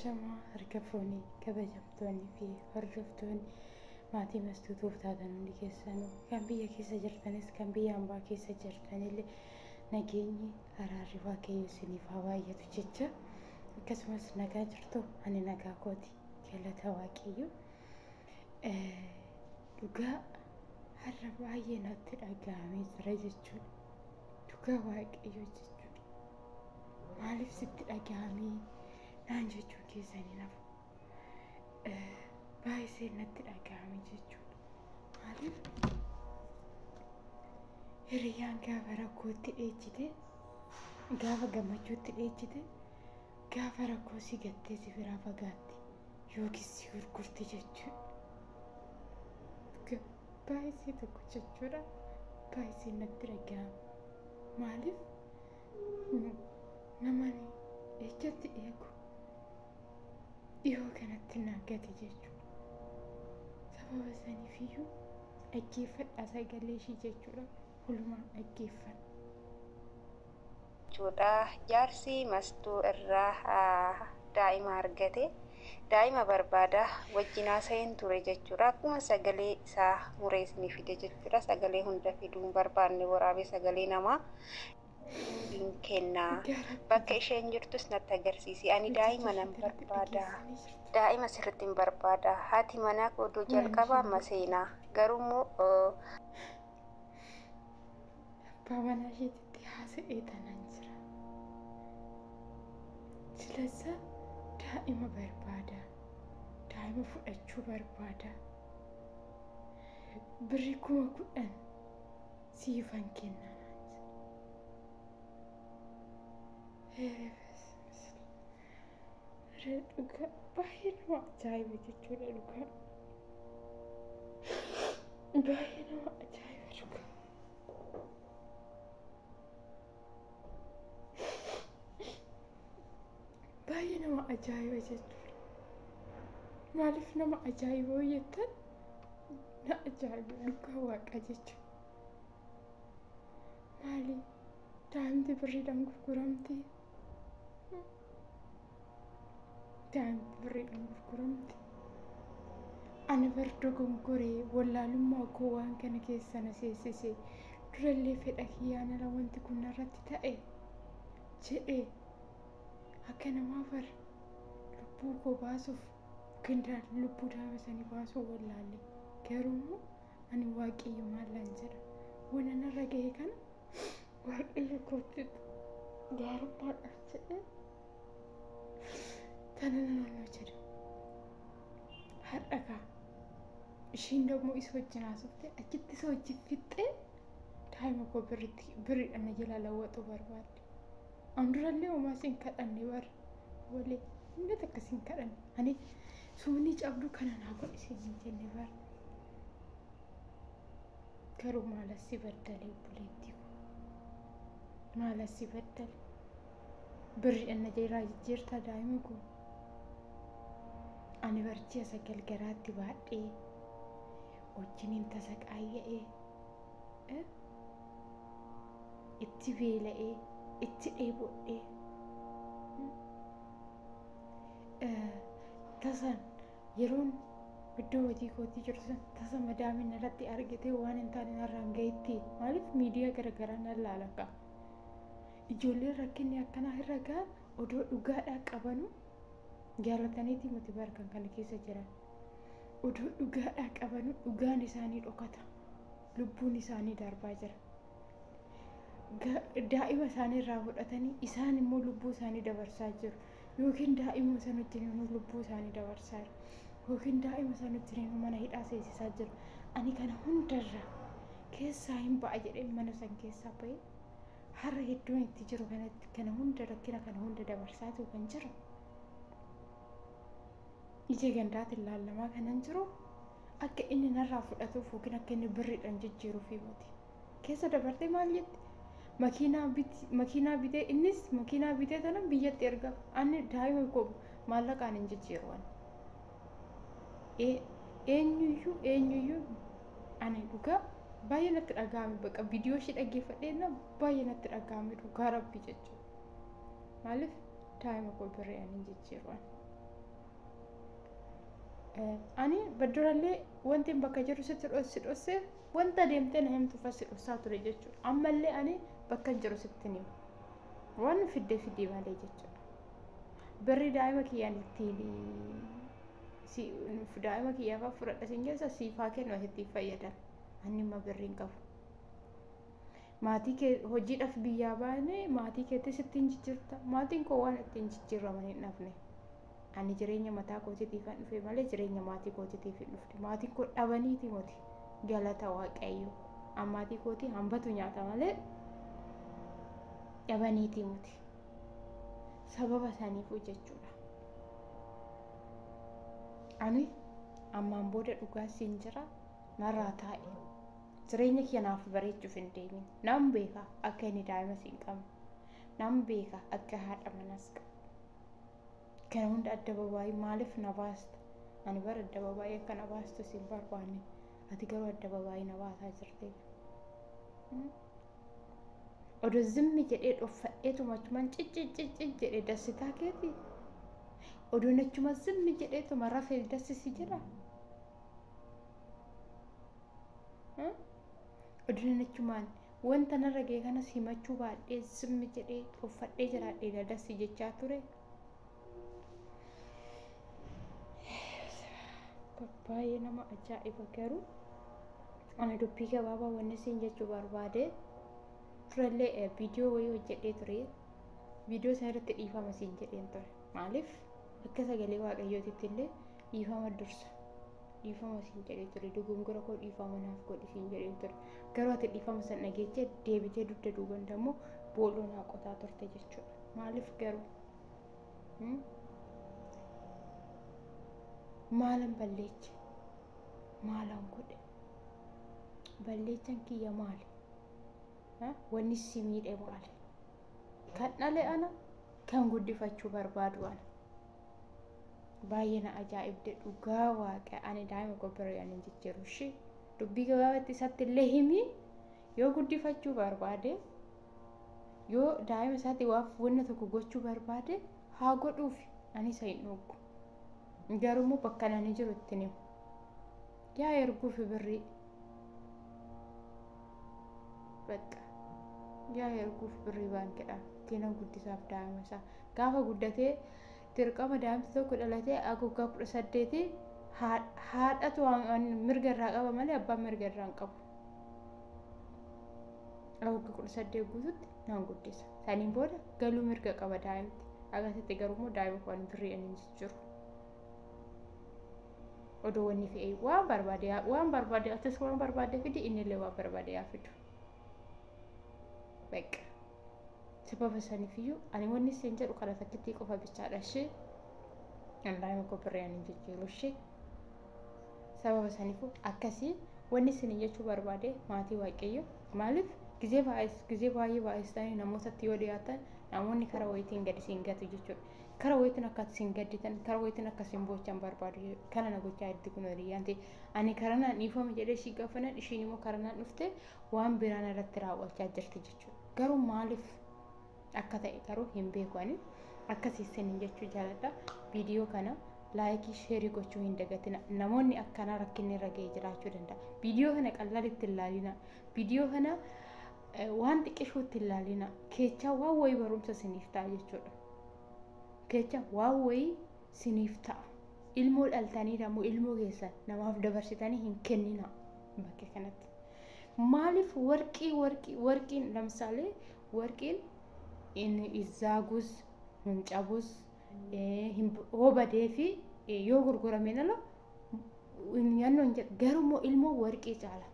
Ashamaa harka foonii kabajamtoonnii fi hordoftoonni maatii mastuutuuf taatan hundi keessanuu kan biyya keessa jirtanis kan biyya hambaa keessa jirtanillee nageenyi araarri waaqayyo isiniif haa baay'atu jecha akkasumas nagaa jirtu ani nagaa kooti galata waaqayyo. Dhugaa har'a baay'ee natti dhaga'amee jira jechuudha. Dhugaa waaqayyo jechuudha. Maaliif sitti dhaga'amee naan jechuun keessanii nafu. Baay'ee natti dhaga'ame jechuudha. Maaliif hiriyyaan gaafa rakkootti dheechite, gaafa gammachuutti dheechite, gaafa rakkoo si gattee si biraa fagaatti yookiis si gurgurti jechuudha. Baay'ee tokko jechuudha. Baay'ee natti dhaga'ame. Maaliif namani ejjatti eegu dhiyoo kanatti naa gate jechuudha. Sababa saniifiyyuu dhaggeeffadhaa sagalee ishii jechuudha. Walumaan dhaggeeffanna. Jechuudha. Jaarsi mastuu irraa daa'ima argate. Daa'ima barbaada wajjin haasa'een ture jechuudha. Akkuma sagalee isaa muree isinii fide jechuudha. Sagalee hunda fiduu hin barbaanne waraabee sagalee namaa hin kennaa. Bakka isheen jirtus natti agarsiisi. Ani daa'ima nan barbaada. Daa'ima sirriitti hin barbaada. Haati manaa koo oduu jalqabaa amma seenaa. Garuummoo Abbaa manaa isheetitti haasa'ee tanan jira. Silasa daa'ima barbaada. Daa'ima fudhachuu barbaada. Birrii 10,000 siifan kenna naan jedhe. Dhugaa baay'ee nama ajaa'iba jechuudha dhugaa. Baay'ee nama ajaa'iba dhugaa. Baay'ee nama ajaa'iba jechuudha. Maaliif nama ajaa'iba yoo jettan na ajaa'iba dhugaa waaqa jechuudha. Maali daa'imti birriidhaan gurguramti? Daa'imti birriidhaan gurguramti. Ani bar dogongoree wallaalummaa koo waan kana keessa na seensise durallee fedha kiyyaan ala wanti kun narratti ta'e jedhee akka namaa bar lubbuu koo baasuuf yookiin lubbuu daa'ima sanii baasuuf wallaalle. Garuu immoo ani waaqayyo maallaan jedha waan narra ga'e kana waaqayyo kootti gaarummaadhaaf jedhee tana naannoo jedha. Har'a kaa ishiin ደግሞ isa wajjin haasofte achitti isa wajjin fixxee daa'ima koo birriidhaan na jalaa lawwaxuu barbaadde. An durallee homaa siin kadhanne bara walee inni takka siin kadhanne ani suunii cabduu kana naa godhi siin hin jenne bara. Garuu maalas si baddale obboleettii koo maalas si baddale birriidhaan na jalaa jijjiirta daa'ima koo. Ani barji'a 9 garaatti baadhee wajjiniin tasaqaayya'ee itti beela'ee itti dheebodhee tasan yeroon iddoo hojii kootii jirtu san tasa madaamiin irratti argitee waan hin taane narraan gahetti maaliif miidiyaa garaagaraa nan laala ka'a. Ijoolleen rakkinni akkanaa irra gahan odoo dhugaadhaa qabanu jaalataniiti miti barkan kana keessa jiran. Odoo dhugaadhaa qabanu dhugaan isaanii dhokata. Lubbuun isaanii darbaa jira. Daa'ima isaanii irraa fudhatanii isaan immoo lubbuu isaanii dabarsaa jiru. Yookiin daa'ima sana wajjin lubbuu isaanii dabarsaa jiru. Yookiin daa'ima sana wajjin mana hidhaa seensisaa jiru. Ani kana hundarraa keessaa hin ba'a jedhee mana san keessaa ba'ee har'a iddoon itti jiru kanatti kana hunda rakkina kana hunda dabarsaatu kan jiru. Ija gandaatiin laallamaa kanan jiru akka inni narraa fudhatuuf yookiin akka inni birriidhaan jijjiiruuf miti. Keessa dabartee maal jetti? Makiinaa bitee innis makiinaa bitee tanan biyyatti erga. Ani daa'ima koo maallaqaan hin jijjiiru ani. Eenyuyyuu ani dhugaa baay'ee natti dhaga'ame bakka viidiyoo ishee dhaggeeffadhee na baay'ee natti dhaga'ame dhugaa rabbi jechuudha. Maaliif daa'ima koo birriidhaan hin jijjiiru ani. Ani baddurallee wanti bakka jiru sitti dhossi dhossee wanta deemtee na himtuuf si dhossaa ture jechuudha. Ammallee ani bakka jiru sitti hima. Waan fidde fidii malee jechuudha. Birri daa'ima kiyyaan ittiin daa'ima kiyyaafaa fudhadha siin keessa siifaa kennu asitti fayyadama. Ani immoo birri hin qabu. Maatii kee hojiidhaaf biyyaa baane maatii keetti sittiin jijjiirta. Maatiin koo waan ittiin jijjiiraman hin dhabne. Ani jireenya mataa kootiitiif kan dhufe malee jireenya maatii kootiitiif hin dhufne. Maatiin koo dhabaniiti moti galata Waaqayyo. Maatii kootii hambatu nyaata malee dhabaniiti moti. Sababa isaaniif jechuudha. Ani ammaan booda dhugaa siin jira narraa taa'e. Jireenya kanaaf bareechuuf hin deemin. Nan beeka akka inni daa'ima siin qabne. Nan beeka akka haadha manaas qabu. Kana hunda adda babaayii maaliif na baasta? Ani bara adda babaayii akka na baastu siin barbaanne. Ati garuu adda babaayii na baasaa jirte. Odoo zimmi jedhee dhoffadheetuma achumaan cicciccic jedhee dassitaa keeti. Odoon achuma zimmi jedheetuma rafee dassisi jira. Odoon achumaan wanta narra ga'e kanas himachuu baadhee zimmi jedhee dhoffadhee jiraadhee dassi jechaa ture. Baay'ee nama ajaa'iba garuu ani dubbii gabaabaa wanni siin jechuu barbaade durallee viidiyoo wayii hojjedhee ture. Viidiyoo sana irratti dhiifama siin jedheen ture. Maaliif akka sagalee Waaqayyootitti illee dhiifama dursa. Dhiifama siin jedhee ture. Dogongora koo dhiifama naaf godhi siin jedhee ture. Garuu ati dhiifama sana dhageechee deebitee dugda duuban dammoo booloo naa qotaa turte jechuudha. Maaliif garuu? Maalan balleeche? Maalan godhe? Balleechan kiyya maali? Wanni si miidhe maali? Kan dhale ana, kan guddifachuu barbaadu ana. Baay'ee na ajaa'ibde dhugaa Waaqa ani daa'ima koo bira hin jijjiiru ishee. Dubbii gabaabatti isatti illee himi yoo guddifachuu barbaade yoo daa'ima isaatti waaf wanna tokko gochuu barbaade haa godhuuf ani isa hin dhoogu. Garuu immoo bakka ani jiru itti himu. Yaa erguuf birrii. Bakka yaa erguuf birrii baankiidhaan ittiin guddisaaf daa'ima isaa. Gaafa guddatee dirqama daa'imti tokko dhalatee waggaa 18 haadhatu mirga irraa qaba malee abbaan mirga irraa hin qabu. Waggaa 18 guututti naan guddisa. Saniin booda galuu mirga qaba daa'imti. Akkasitti garuu immoo daa'ima koo birrii hin jijjiiru. Odoo wanni fe'ee waan barbaade atis waan barbaade fidi innillee waan barbaade yaa fidu. Bakka sababa saniifiyyuu ani wanni isin jedhu kana takkittii qofa bichaadha ishee. Daa'ima koo birrii hin jijjiiru ishee. Sababa saniifuu akkasii wanni isin jechuu barbaade maatii Waaqayyo maaliif gizee baay'ee baay'istanii namootatti yoo dhiyaatan namoonni karaa wayiitiin gadi siin gatu jechuudha. Karaa wayiitiin akka isin gadditan karaa wayiitiin akka isin boochan barbaadu kana na gochaa jirti kun hiriyyaan ta'e ani karaa naan dhiifama jedhee ishii gaafanan ishiin immoo karaa naan dhufte waan biraan irratti raawwachaa jirti jechuudha. Garuu maaliif akka ta'e garuu hin beeku ani akkasii isin jechuu jaaladha. Viidiyoo kana laayikii sheerii gochuu hin dagatina. Namoonni akkanaa rakkinni irra ga'ee jiraachuu danda'a. Viidiyoo kana qallaalitti hin ilaalina. Viidiyoo kana waan xiqqishuutti hin ilaalina. Keechaa waan wayii barumsa isiniif ta'a jechuudha. Keecha waan wayii isiniif ta'a. Ilmoo dhaltanii dammoo ilmoo keessan namaaf dabarsitanii hin kennina bakka kanatti. Maaliif warqii warqii warqiin lamsaalee warqiin inni izzaagus hin cabus hoo badee fi yoo gurgurameen ala nyaannoo hin jedhu garuu immoo ilmoo warqii caala.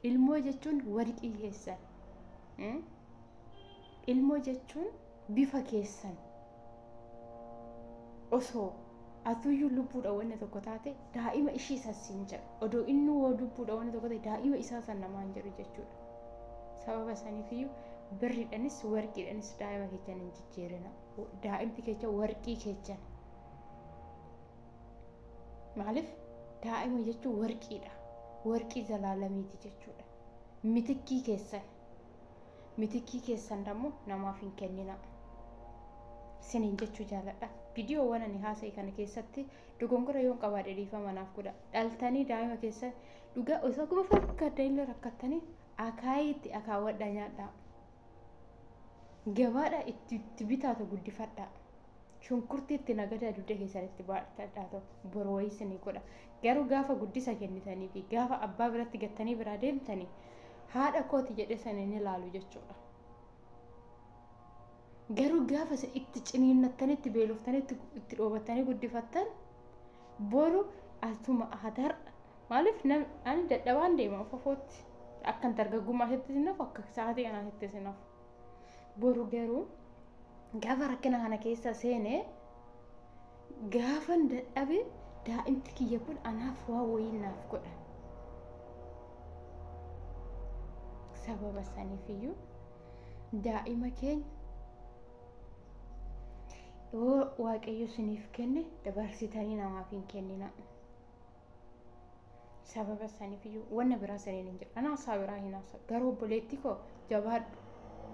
Ilmoo jechuun warqii keessan. Ilmoo jechuun bifa keessan. Osoo atuyyuu lubbuudha wanna tokko taate daa'ima ishii san jedhu. Odoo inni woo lubbuudha wanna tokko ta'e daa'ima isaa san namaan jedhu jechuudha. Sababa saniifiyyuu birriidhaanis warqiidhaanis daa'ima keessan hin jijjiirina. Daa'imti keessa warqii keessan. Maaliif daa'ima jechuun warqiidha. Warqii zalaalamiiti jechuudha. Mitikkii keessan. Mitikkii keessan dammoo namaaf hin kennina. Isiniin jechuu jaaladha. Viidiyoowwan ani haasa'e kana keessatti dogongora yoon qabaadhe dhiifama naaf godha. Dhaltanii daa'ima keessan dhugaa osoo akkuma fakkaatanii rakkattanii akaayii itti akaawwadhaa nyaadhaa. Gabaadhaa itti bitaatu guddifadhaa. Shunkurtii itti nagadaa dugda keessanitti baadhadhaa ta'u boroo wayii isinii godha. Garuu gaafa guddisa kennitanii fi gaafa abbaa biratti gattanii biraa deemtanii haadha kooti jedhee sana hin ilaalu jechuudha. Garuu gaafa isin itti ciniinnattanii itti beeloftanii itti dhoobattanii guddifattan boru atuma hatar'a. Maaliif ani dadhabaan deema of afootti akkan dargaggummaa isitti sin hafu akka sa'aatii kanaatti sin hafu. Boru garuu gaafa rakkina kana keessa seenee gaafan dadhabe daa'imti kiyya kun anaaf waa wayii naaf godha. Sababa saniifiyyuu daa'ima keenya yoo Waaqayyo isiniif kenne dabarsitanii namaaf hin kennina. Sababa saniifiyyuu wanna biraa saniin hin jedhu. Ana haasaa biraa hin haasa'u. Garuu obboleetti koo jabaadhu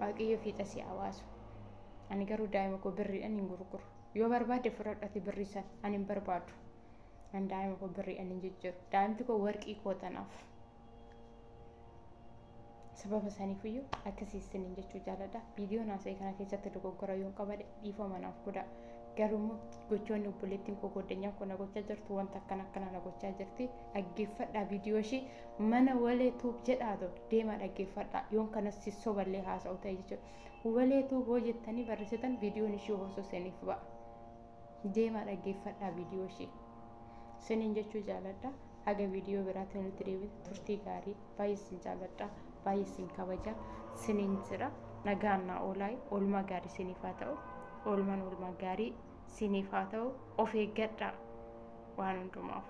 Waaqayyo fiixa si hawaasu. Ani garuu daa'ima koo birriidhaan hin gurguru. Yoo barbaadde fudhadhu birrii sana ani hin barbaadu. Ani daa'ima koo birriidhaan hin jijjiiru. Daa'imti koo warqii koo tanaaf. Sababa saniifiyyuu akkasii isiniin jechuu jaaladha. Viidiyoon haasa'e kana keessatti dogoggora yoon qabadhe dhiifama naaf godha. Garuu immoo gochoonni obboleettiin koo goddanyaa koo na gochaa jirtu wanta akkana akkana na gochaa jirti. Dhaggeeffadhaa viidiyoo ishii mana walee tuub jedhaatu deemaa dhaggeeffadhaa. Yoon kanas sossoballee haasa'u ta'e jechuudha. Walee tuub hoo jettanii barreessitan viidiyoon ishii osoo isiniif ba'a. Deemaa dhaggeeffadhaa viidiyoo ishii. Isiniin jechuu jaaladha. Haga viidiyoo biraatti nutti deebiin turtii gaarii baay'ee isin jaaladha. Baay'ee isin kabaja. Isiniin jira. Nagaan naa oolaa. Oolmaa gaarii isiniif haa ta'u. Oolmaan oolmaa gaarii isiniif haa ta'u. Of eeggadhaa waan hundumaaf.